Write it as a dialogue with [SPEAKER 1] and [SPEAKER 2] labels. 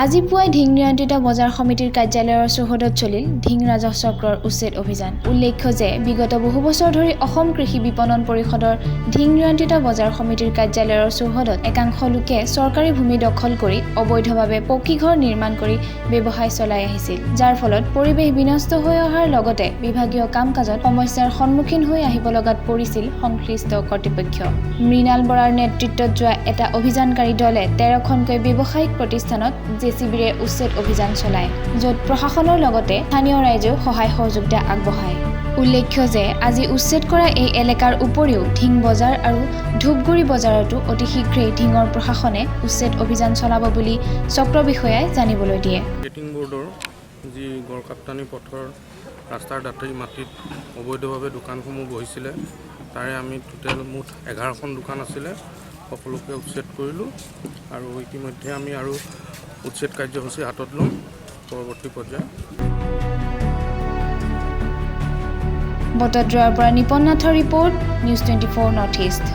[SPEAKER 1] আজি পুৱাই ধিং নিয়ন্ত্ৰিত বজাৰ সমিতিৰ কাৰ্যালয়ৰ চৌহদত চলিল ধিং ৰাজহ চক্ৰৰ উচ্ছেদ অভিযান। উল্লেখ্য যে বিগত বহু বছৰ ধৰি অসম কৃষি বিপণন পৰিষদৰ ধিং নিয়ন্ত্ৰিত বজাৰ সমিতিৰ কাৰ্যালয়ৰ চৌহদত একাংশ লোকে চৰকাৰী ভূমি দখল কৰি অবৈধভাৱে পকী ঘৰ নিৰ্মাণ কৰি ব্যৱসায় চলাই আহিছিল, যাৰ ফলত পৰিৱেশ বিনষ্ট হৈ অহাৰ লগতে বিভাগীয় কাম কাজত সমস্যাৰ সন্মুখীন হৈ আহিব লগাত পৰিছিল সংশ্লিষ্ট কৰ্তৃপক্ষ। মৃণাল বৰাৰ নেতৃত্বত যোৱা এটা অভিযানকাৰী দলে 13খনকৈ ব্যৱসায়িক প্ৰতিষ্ঠানত জেচিবিৰে উচ্ছেদ অভিযান চলায়, য'ত প্ৰশাসনৰ লগতে স্থানীয় ৰাইজেও সহায় সহযোগিতা আগবঢ়ায়। উল্লেখ্য যে আজি উচ্ছেদ কৰা এই এলেকাৰ উপৰিও ধিং বজাৰ আৰু ধূপগুৰি বজাৰতো অতি শীঘ্ৰেই ধিঙৰ প্ৰশাসনে উচ্ছেদ অভিযান চলাব বুলি চক্ৰ বিষয়াই জানিবলৈ দিয়ে।
[SPEAKER 2] মাৰ্কেটিং বৰ্ডৰ যি গড়কাপ্তানি পথৰ ৰাস্তাৰ দাঁতিৰ মাটিত অবৈধভাৱে দোকানসমূহ বহিছিলে, তাৰে আমি টোটেল মুঠ 11খন দোকান আছিলে, সকলোকে উচ্ছেদ কৰিলোঁ আৰু ইতিমধ্যে আমি আৰু উচ্ছেদ কাৰ্যসূচী হাতত ল'ম পৰৱৰ্তী পৰ্যায়ত।
[SPEAKER 1] বটদ্ৰৱাৰ পৰা নিপন নাথৰ ৰিপৰ্ট, নিউজ 24 নৰ্থ ইষ্ট।